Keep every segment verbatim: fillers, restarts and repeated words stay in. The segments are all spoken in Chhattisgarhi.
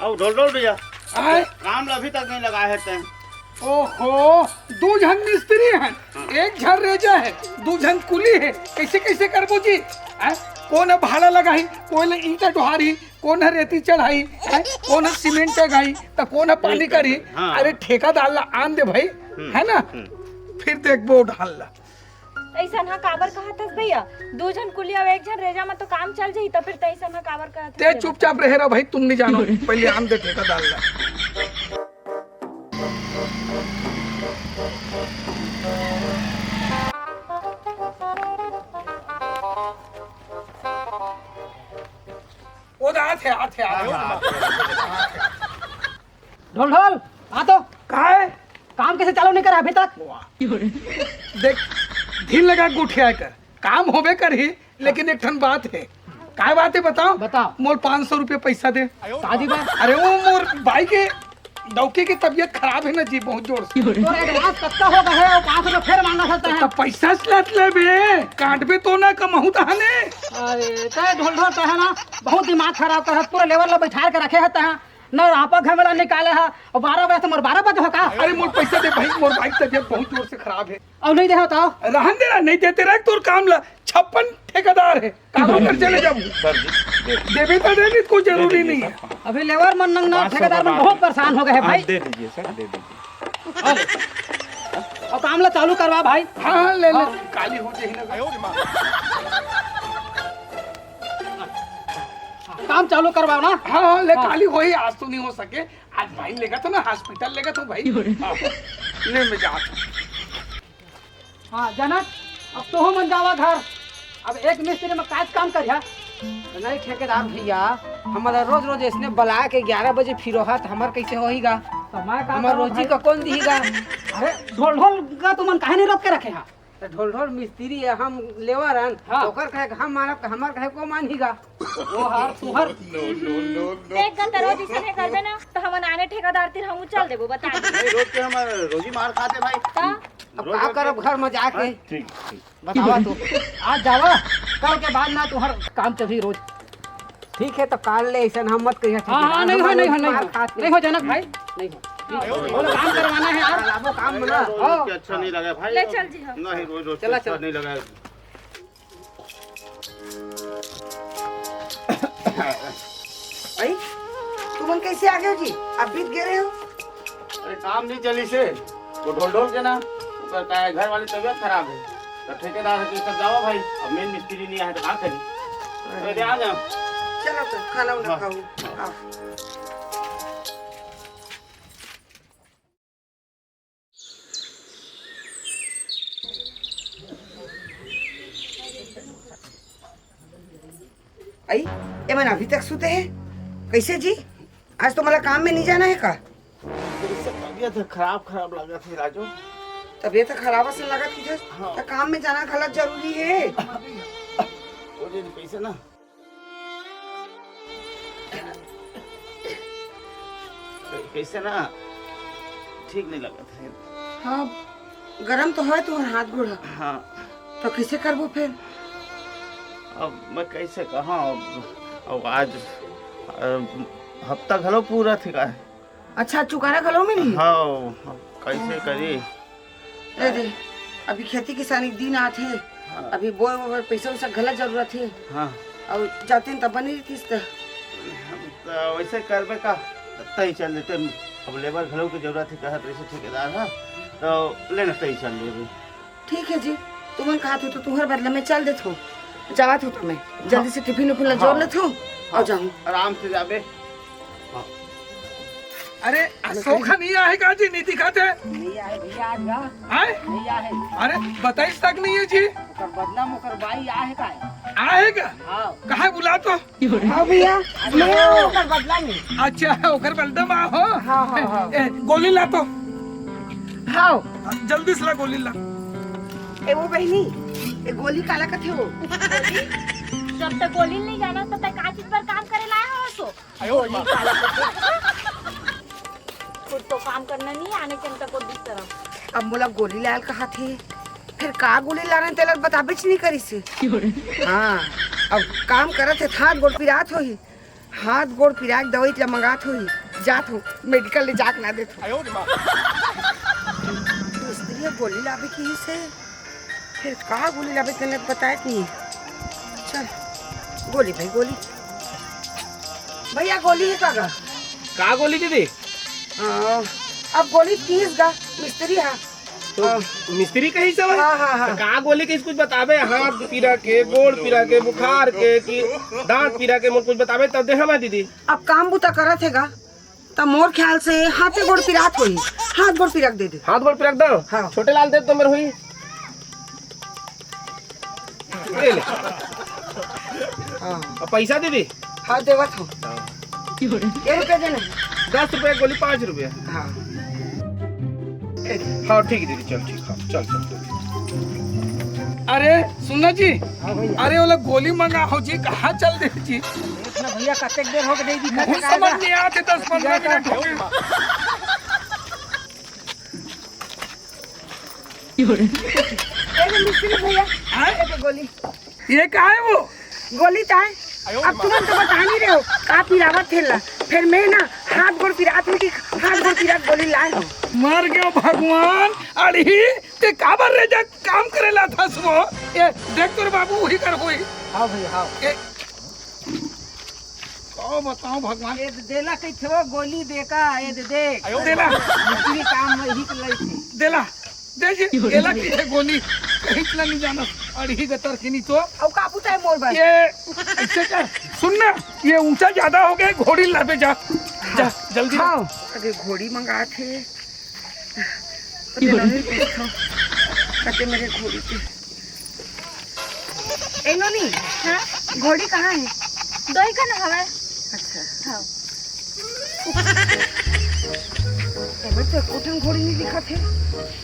अउ ढोलढोल भैया, आय? काम ला अभी तक नहीं लगा है तैं। ओहो, दू झन मिस्त्री हैं, एक झन रेजा है, दू झन कुली है, कैसे कैसे करबो जी? आय? कोन ह भाड़ा लगाही, कोन ह ईंटा डोहारही, कोन ह रेती चढ़ाही, आय? कोन ह सीमेंट टंगाही, त कोन ह पानी करही? हाँ। अरे ठेकेदार ला आन दे भाई, है ना? फिर देखबो ढाल ला। अइसन ह काबर कहत हस भैया? दू झन कुली अउ एक झन रेजा म तो काम चल जाही, त फिर तैं अइसन ह काबर कहत हस? तैं चुपचाप रहे रह भाई, तुम नहीं जानो, पहले आन दे ठेकेदार ला। वो तो आथे, आथे, आथे। ढोलढोल, आ तो। काय? काम कैसे चालू नहीं करा अभी तक? देख, ढील लगा गोठिया कर, काम होबे करही, लेकिन एक ठन बात है। काय बात है बताओ? बताओ। मोल पाँच सौ रुपये पैसा दे। शादी बात। अरे वो मोर भाई के डौकी की तबीयत खराब है ना जी, बहुत जोर से। तो एडवांस कत्ता हो गए है, पाँच सौ रुपये फिर मांगा सकता है। तो पैसा से लत लेबे, काटबे तो ना कमाहू तहने। अरे, तय ढोलढोल तय है ना, बहुत दिमाग खराब कर है, पूरा लेबर ला बैठा के रखे है तय। न आपा घर में निकाले हा, और बारह बजे से मोर बारह बजे हो का? अरे मोर पैसा दे भाई, मोर भाई की तबीयत बहुत जोर से खराब है। अब नहीं दे हो तो? रहन दे ना, नहीं देते रह तोर काम ला, छप्पन ठेकेदार है, काम कर चले जाबू। सर जी, दे दीजिए। देबे तो दे, नहीं कोई जरूरी नहीं है। अभी लेबर मन नंग ना, ठेकेदार मन बहुत परेशान हो गए हैं भाई। दे दीजिए सर, दे दीजिए। और काम ला चालू करवा भाई। हाँ, हाँ, ले ले, काली हो जाए ना। काम चालू करवाओ ना। हाँ, हाँ, ले हाँ। काली होही, आज तो नहीं हो सके। आज भाई लेगा तो ना, हॉस्पिटल लेगा तो भाई। हाँ, ले मैं जात हूँ। हाँ, जनक, अब तोहो मन जावा घर। अब एक मिस्त्री में काज काम करिहा। नहीं ठेकेदार भैया, हमारा रोज रोज इसने बुला के ग्यारह बजे फिरो हा, तो हमार कैसे होहीगा? तो मैं का हमार करूँ रोजी भाई? का कौन दीहीगा? अरे ढोलढोल का तुमन काहे नहीं रोक के रखे हा? तो ढोलढोल मिस्त्री है, हम लेबर हन। हाँ। ओकर कहे हम मानब, तो हमार कहे को मानहीगा? वो हर तुहर। देख गा, त रोज इसे नहीं करबे ना, तो हमन आने ठेकेदार तीर हमू चल देबो, बता दे। नहीं, रोज के हमार रोजी मार खाते भाई। ता? अब रोज का रोज करब के घर में जाके? हाँ, ठीक, ठीक। बतावा तू। आज जावा, कल के बाद ना तुहर काम चलही रोज। ठीक है, तो काल ले ऐसा हम मत कहिया हाँ, हाँ, ठेकेदार, नहीं हो, हमार नहीं हो, रोजी नहीं मार हो। खाते। नहीं हो जनक भाई, नहीं हो। बोलो, काम करवाना है यार। चलाबो काम बना। रोज रोज के अच्छा नहीं लगा भाई। ले चल जी, हाँ। नहीं, रोज रोज के चला, अच्छा चला। नहीं लगा। अई, तुमन कैसे आ गए हो जी? आप बीत गए रहे हो? अरे काम नहीं चली से, वो ढोलढोल के ना, ओकर का है, घर वाली तबीयत खराब है, तो ठेकेदार है तो सब जावा भाई, अब मेन मिस्त्री नहीं आए तो का करी? अरे आ जाओ। चलो तो खाना उना हाँ। खाओ। हाँ। अई, एमन अभी तक सुते हैं? कैसे जी? आज तो मला काम में नहीं जाना है का? तबीयत खराब, खराब लागत है राजू। तबीयत खराब असन लागत है? हाँ। तो काम में जाना घला जरूरी है। वो दिन कैसे ना कैसे ना ठीक नहीं लगत है। हाँ, गरम तो है तुहर हाथ गोड़ ह। हाँ। तो कैसे करबो फिर? अब मैं कैसे कहा, अब, अब आज अ, हफ्ता घलो पूरा थिका है। अच्छा, चुकारा घलो मिली? हाँ, अब कैसे करी? ए दे, अभी खेती किसानी के दिन आथे, हाँ। अभी बोए ओए बर पैसा वैसा घला जरूरत हे। हाँ। अउ जातेन त बने रहितिस त। त वैसे करबे का, तई चल देते। अब लेबर घलो के जरूरत हे, कहत रहिसे ठेकेदार ह, त लेना तई चल देबे। ठीक हे जी, तुमन कहत हो त तुहर बदला में चल देथों, जावत हो त मैं जल्दी से टिफिन उफिन ला जोर लेथों अउ जाहूं। आराम से जाबे। अरे, अशोक ह नहीं आहे का जी, नहीं दिखाते? नहीं आए भैया आज ना। आए? नहीं आए। अरे, बताइस तक नहीं है जी। ओकर बदला में ओकर बाई आहे का? आहे का? हाँ। कहाँ बुला तो? हाँ भैया, अरे मैं हाँ। ओकर बदला में। अच्छा, ओकर बदला में हो? हाँ, हाँ, हाँ। ए, गोली ला तो। हाँ। जल्दी से ला गोली ला। ए वो बहिनी, ए गोली काला कथे वो? जब तक गोली नहीं जाना, तब तक का चीज पर काम करे लाया हो सो? खुद तो काम करना नहीं आने के तक को दिस तरह। अब मोला गोली लाल कहा थे, फिर का गोली लाने तेला बताबेच नहीं करिस हे। हाँ, अब काम करत हे, हाथ गोड़ पिरात होही। हाथ गोड़ पिराए के दवाई ला मंगात होही, जात हो मेडिकल ले जाके ना देत हो। मिस्त्री ह गोली लाबे किहिस हे, फेर का गोली लाबे तेने बताए नहीं। चल गोली भाई गोली, भैया गोली हे का गा? का गोली दीदी? हाँ, अब गोली किहिस गा मिस्त्री हा। तो हाँ। मिस्त्री कहिस हे? हाँ, हाँ, हाँ। तो का गोली किहिस कुछ बताबे, हाथ पीरा के, गोड़ पीरा के, बुखार के, कि दांत पीरा के, मोर कुछ बताबे तब देहा मैं दीदी। अब काम बुता करत हे गा, त मोर ख्याल से हाथे गोड़ पिरात होही, हाथ गोड़ पिरा के दे दे। हाथ गोड़ पिरा के दो? हाँ। छोटे लाल दे तो मेरे हुई। ले ले। हाँ। अब पैसा दीदी? हाँ, देवत हो। हाँ। के रुपया देना? दस रुपया गोली, पाँच रुपया। हाँ। हाँ, ठीक है दीदी, चल, ठीक, हाँ, चल, चल, चल। अरे, सुन ना जी। हाँ भैया। अरे, ओला गोली मंगा हो जी, कहाँ चल दे जी? देख ना भैया, कतेक देर हो गए, नहीं दिखा मुँह समझ नहीं आते, दस पंद्रह मिनट हो गए। ए रे मिस्त्री भैया, हाँ? ए दे गोली। ये का है वो? गोली ताय। अब तुमन तो बता नहीं रहे हो, का पिरावत थेला। फिर मैं ना हाथ गोड़ पिरात में कि हाथ गोड़ पिरात गोली लाए हो। मर गयो भगवान, अड़ही, ते काबर रे जा काम करे ला था वो? ए, देख तोर बाबू वही कर होई। हाँ भैया, हाँ। ए, का बताओ भगवान। ए देला कइथे वो गोली दे का, ए दे दे। देला। मिस्त्री काम में ही के लई थी। देला। दे जी, एला कइथे गोली। कहीं चला नहीं जाना। अड़ही गतर की नहीं तो। अब का पूछा है मोर बात? ये ऐसे कर, सुन ना, ये ऊंचा ज्यादा हो गया, घोड़ी लाबे जा। जा, जल्दी। हाँ। अरे घोड़ी मंगा थे। अरे नोनी, पूछो। कते मेरे घोड़ी के। ए नोनी, हाँ? घोड़ी कहाँ है? दोई का ना हवा। अच्छा। हाँ। एमे तो एको ठन घोड़ी नहीं दिखत हे,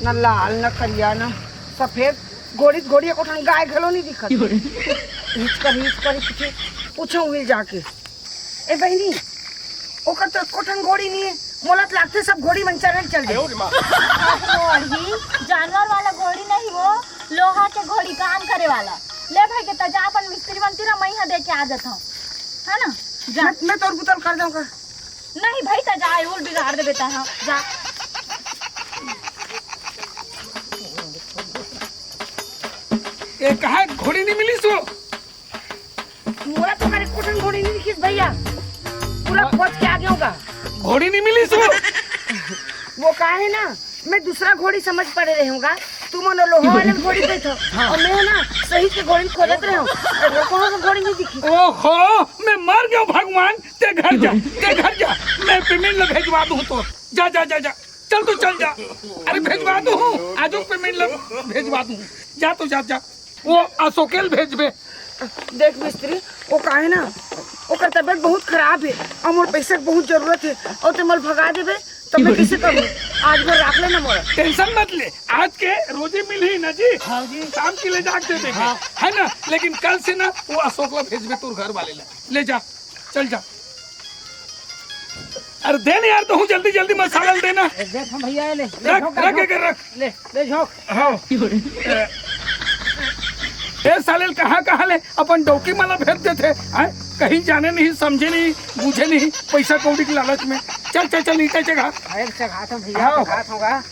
ना लाल, ना करिया, ना सफेद। घोड़ी, घोड़ी एको ठन गाय घलो नहीं दिखत। हिचकर, हिचकर, पूछे, पूछे उही जाके। ए बहिनी, ओकर तो एको ठन घोड़ी नहीं है, मोला तो लागथे सब घोड़ी मन चरल चल जाए। अरे जानवर वाला घोड़ी नहीं वो, लोहा के घोड़ी काम करे वाला। ले भाई के त जा अपन मिस्त्री बनती ना, मैं यहाँ दे के आ जाता हूँ, है ना? जा। मैं, मैं तोर बुतल कर दूंगा। नहीं भाई, त जा, उल बिगाड़ दे बेटा, हाँ, जा। ए, कहाँ घोड़ी नहीं मिली सो? मोला तो करे कोठन घोड़ी नहीं दिखिस भैया, पूरा खोज के आ गया होगा। घोड़ी नहीं मिली सो? वो का है ना, मैं दूसरा घोड़ी समझ पड़े रहे हूँगा। तुम मन लोहा वाले घोड़ी पे थो, हाँ। और मैं ना सही के घोड़ी खोजत रहे हूँ, तो कौन सा घोड़ी नहीं दिखी। ओहो, मैं मर गया भगवान, ते घर जा, ते घर जा, मैं पेमेंट ला भेजवा दूँ तो। जा, जा, जा, जा, चल तो चल जा। अरे भेजवा दूँ, आज पेमेंट ला भेजवा दूँ। जा तो जा, जा। वो अशोकेल भेजबे। देख मिस्त्री, वो का है ना, ओकर तबीयत बहुत खराब है और मोर पैसा के बहुत जरूरत है और ते मोला भगा देबे, तब मैं कैसे करूँ? आज भर राख लेना मोला। टेंशन मत ले, आज के रोजी मिलही ना जी। हाँ जी। शाम की ले जाके दे देंगे, हाँ। है ना? लेकिन कल से ना वो अशोक ला भेजबे तोर घर वाले ला, ले जा, चल जा। अरे दे ना यार, तो हूँ जल्दी जल्दी मसाला दे ना। ए, देख हम भैया, ले, ले रख, झोंक, रख, रख। एकर रख। ले, ले झोंक। हाँ। ए, ए साले कहाँ कहाँ ले अपन डौकी माला भेज देथे, हैं? कहीं जाने नहीं, समझे नहीं, बूझे नहीं, पैसा कौड़ी के लालच में। चल, चल, चल, ईंटा चघा। अरे चघात हूँ भैया, हाँ। चघात हूँ गा।